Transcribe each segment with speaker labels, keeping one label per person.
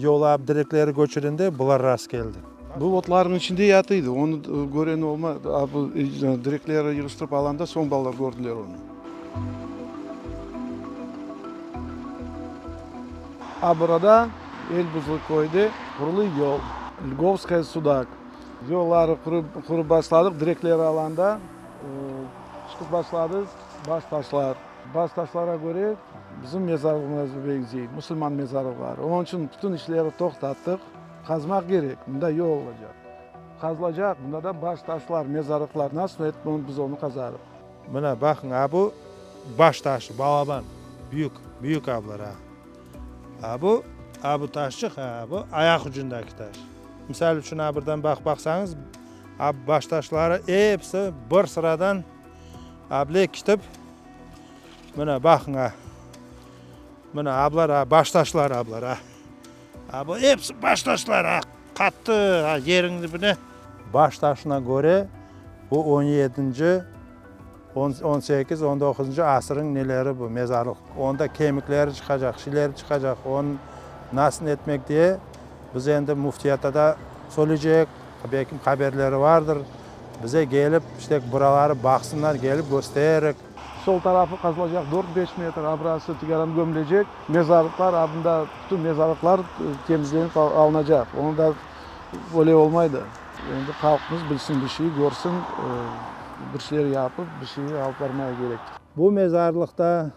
Speaker 1: Yolap direkleri köçürende bular rast keldi.
Speaker 2: Bu otlarnıñ içinde yatıydı, onı körgen olmadı. A bu direkleri yığıştırıp alanda soñ balalar kördiler onı. A burada Elbuzlı köyde qurulı yol, Lgovskaya Sudaq yolları qurıp başladıq, direkleri alanda çıqıp başladı baş taşlar. Baş taşlara köre bizim mezarlığımızğa beñzey, musulman mezarlıqları. Onıñ içün bütün işleri toqtattıq. Qazmaq kerek, mında yol olacaq. Qazılacaq, mında da baş taşlar, mezarlıqlar nasıl etip biz onı qazarıq.
Speaker 1: Mına, baqıñ, a bu baş taşı, balaban, büyük, büyük ablar, a. A bu, a bu taşçıq, a bu ayaq ucundaki taş. Misal içün, a birden baqıp baqsañız, a baş taşları episi bir sıradan able kitip, mına, baqıñ, a. Mına, ablar, a, baş taşlar, ablar, a. A bu episi baş taşlar, a, qattı, a, yeriñ dibine. Baş taşına köre, bu on yedinci, on sekiz, on doquzıncı asırıñ neleri bu, mezarlıq. Onda kemikleri çıqacaq, şeyleri çıqacaq, onı nasıl etmek diye, biz endi müftiyata da söyleycek, belkim haberleri vardır, bize kelip, işte, buraları baqsınlar, kelip kösterik.
Speaker 2: Sol tarafı qazılacaq dört-beş metr, abrası tikaran gömülecek, mezarlıqlar, a bunda bütün mezarlıqlar temizlenip alınacaq. Onı da öyle olmaydı. Endi halqımız bilsin bir şey, körsin, bir şeyler yapıp, bir şey alıp barmağa kerek.
Speaker 1: Bu mezarlıqta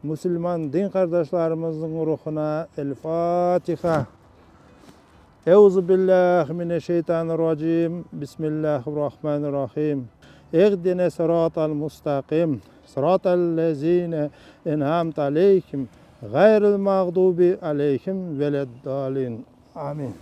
Speaker 1: musulman din qardaşlarımıznıñ ruhuna El-Fatiha. Euzubillahi mineşşeytanirracim, Bismillahirrahmanirrahim. Ehdine sıratal mustaqim, sıratal lezine en'amte aleyhim, gayril mağdubi aleyhim veleddalin. Amin.